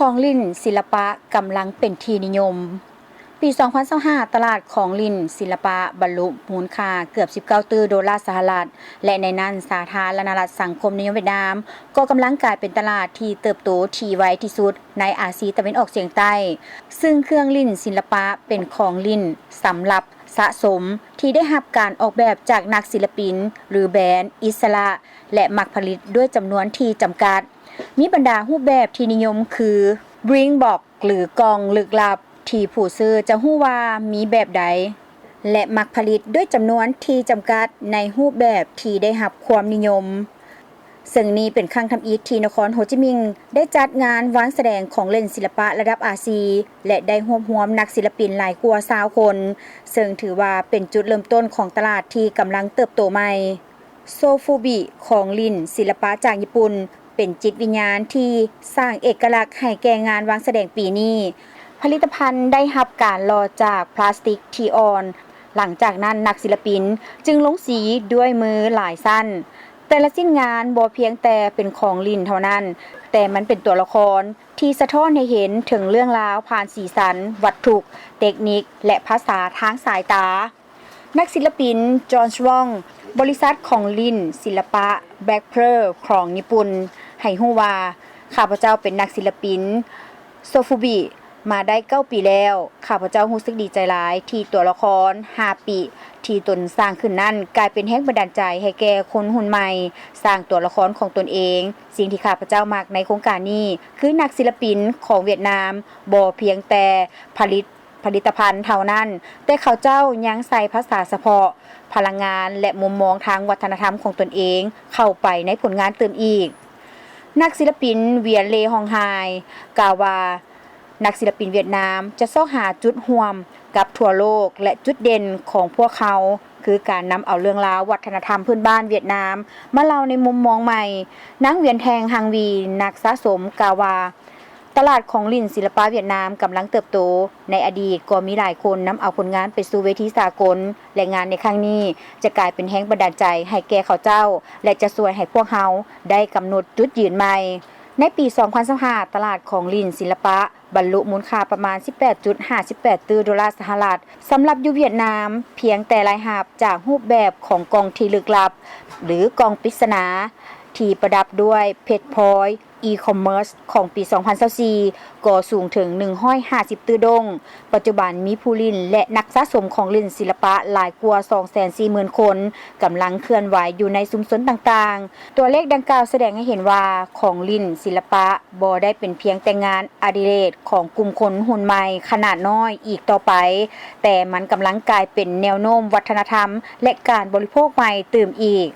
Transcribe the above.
ຂອງຫຼິ້ນສິລະປະກຳລັງເປັນທີ່ນິຍົມ. ປີສອງພັນຊາວຫ້າ ຕະຫຼາດຂອງຫຼິ້ນສິລະປະບັນລຸມູນຄ່າເກືອບສິບເກົ້າຕື້ໂດລາສະຫະລັດ ແລະ ໃນນັ້ນສາທາລະນະລັດສັງຄົມນິຍົມຫວຽດນາມກໍກຳລັງກາຍເປັນຕະຫຼາດທີ່ເຕີບໂຕທີ່ໄວທີ່ສຸດໃນອາຊີຕາເວັນອອກສຽງໃຕ້, ຊຶ່ງເຄື່ອງຫຼິ້ນສິລະປະເປັນຂອງຫຼິ້ນສຳລັບສະສົມທີ່ໄດ້ຮັບການອອກແບບຈາກນັກສິລະປິນ ຫຼື ແບຣນອິດສະຫຼະ ແລະ ມັກຜະລິດດ້ວຍຈຳນວນທີ່ຈຳກັດ. ມີບັນດາຮູບແບບທີ່ນິຍົມຄື Bring Box ຫຼື ກ່ອງລຶກລັບ ທີ່ຜູ້ຊື້ຈະຮູ້ວ່າມີແບບໃດ ແລະ ມັກຜະລິດດ້ວຍຈຳນວນທີ່ຈຳກັດໃນຮູບແບບທີ່ໄດ້ຮັບຄວາມນິຍົມ. ເຊິ່ງນີ້ເປັນຄັ້ງທຳອິດທີ່ນະຄອນໂຮຈິມິນໄດ້ຈັດງານວາງສະແດງຂອງຫຼິ້ນສິລະປະລະດັບອາຊີ ແລະ ໄດ້ຮວບຮວມນັກສິລະປິນຫຼາຍກວ່າຊາວຄົນ, ເຊິ່ງຖືວ່າເປັນຈຸດເລີ່ມຕົ້ນຂອງຕະຫຼາດທີ່ກຳລັງເຕີບໂຕໃໝ່. ໂຊຟູບິ ຂອງຫຼິ້ນສິລະປະຈາກຍີ່ປຸ່ນ ເປັນຈິດວິນຍານທີ່ສ້າງເອກະລັກໃຫ້ແກ່ງານວາງສະແດງປີນີ້. ຜະລິດຕະພັນໄດ້ຮັບການຫຼໍ່ຈາກພລາສຕິກທີ່ອ່ອນ, ຫຼັງຈາກນັ້ນນັກສິລະປິນຈຶ່ງລົງສີດ້ວຍມືຫຼາຍຊັ້ນ. ແຕ່ລະຊິ້ນງານບໍ່ພຽງແຕ່ເປັນຂອງຫຼິ້ນເທົ່ານັ້ນ, ແຕ່ມັນເປັນຕົວລະຄອນທີ່ສະທ້ອນໃຫ້ເຫັນເຖິງເລື່ອງລາວຜ່ານສີສັນ, ວັດຖຸ, ເຕັກນິກ ແລະ ພາສາທາງສາຍຕາ. ນັກສິລະປິນ ຈອນ ຊະວອງ ບໍລິສັດຂອງຫຼິ້ນສິລະປະ Black Pearl ຂອງຍີ່ປຸ່ນ ໃຫ້ຮູ້ວ່າ, ຂ້າພະເຈົ້າເປັນນັກສິລະປິນໂຊຟູບິ ມາໄດ້ເກົ້າປີແລ້ວ. ຂ້າພະເຈົ້າຮູ້ສຶກດີໃຈຫຼາຍທີ່ຕົວລະຄອນຫ້າປີທີ່ຕົນສ້າງຂຶ້ນນັ້ນ ກາຍເປັນແຮງບັນດານໃຈໃຫ້ແກ່ຄົນຮຸ່ນໃໝ່ສ້າງຕົວລະຄອນຂອງຕົນເອງ. ສິ່ງທີ່ຂ້າພະເຈົ້າມັກໃນໂຄງການນີ້ ຄືນັກສິລະປິນຂອງຫວຽດນາມບໍ່ພຽງແຕ່ຜະລິດ ຜະລິດຕະພັນເທົ່ານັ້ນ, ແຕ່ເຂົາເຈົ້າຍັງໃສ່ພາສາສະເພາະ, ພະລັງງານ ແລະ ມຸມມອງທາງວັດທະນະທຳຂອງຕົນເອງເຂົ້າໄປໃນຜົນງານຕື່ມອີກ. ນັກສິລະປິນ ວຽນເລ ຮອງຮາຍ ກ່າວວ່າ, ນັກສິລະປິນຫວຽດນາມຈະຊອກຫາຈຸດຮ່ວມກັບທົ່ວໂລກ ແລະ ຈຸດເດັ່ນຂອງພວກເຮົາ ຄືການນຳເອົາເລື່ອງລາວວັດທະນະທຳພື້ນບ້ານຫວຽດນາມມາເລົ່າໃນມຸມມອງໃໝ່. ນາງ ວຽນແທງ ຮັງວີ ນັກສະສົມ ກ່າວວ່າ, ຕະຫຼາດຂອງຫຼິ້ນສິລະປະຫວຽດນາມກຳລັງເຕີບໂຕ. ໃນອະດີດກໍມີຫຼາຍຄົນນຳເອົາຜົນງານໄປສູ່ເວທີສາກົນ ແລະ ງານໃນຄັ້ງນີ້ຈະກາຍເປັນແຮງບັນດານໃຈໃຫ້ແກ່ເຂົາເຈົ້າ ແລະ ຈະຊ່ວຍໃຫ້ພວກເຮົາໄດ້ກຳນົດຈຸດຢືນໃໝ່. ໃນປີສອງພັນຊາວຫ້າ ຕະຫຼາດຂອງຫຼິ້ນສິລະປະບັນລຸມູນຄ່າປະມານສິບແປດຈຸດຫ້າສິບແປດຕື້ໂດລາສະຫະລັດ. ສຳລັບຢູ່ຫວຽດນາມ, ພຽງແຕ່ລາຍຮັບຈາກຮູບແບບຂອງກ່ອງທີ່ລຶກລັບ ຫຼື ກ່ອງປິດສະໜາ ທີ່ປະດັບດ້ວຍເພັດພລອຍ ອີຄອມເມີສຂອງປີສອງພັນຊາວສີ່ ກໍສູງເຖິງໜຶ່ງຮ້ອຍຫ້າສິບຕື້ດົງ. ປັດຈຸບັນມີຜູ້ຫຼິ້ນ ແລະ ນັກສະສົມຂອງຫຼິ້ນສິລະປະຫຼາຍກວ່າສອງແສນສີ່ໝື່ນຄົນ ກຳລັງເຄື່ອນໄຫວຢູ່ໃນຊຸມຊົນຕ່າງໆ. ຕົວເລກດັ່ງກ່າວສະແດງໃຫ້ເຫັນວ່າ ຂອງຫຼິ້ນສິລະປະບໍ່ໄດ້ເປັນພຽງແຕ່ງານອະດິເລກຂອງກຸ່ມຄົນຮຸ່ນໃໝ່ຂະໜາດນ້ອຍອີກຕໍ່ໄປ, ແຕ່ມັນກຳລັງກາຍເປັນແນວໂນ້ມວັດທະນະທຳ ແລະ ການບໍລິໂພກໃໝ່ຕື່ມອີກ.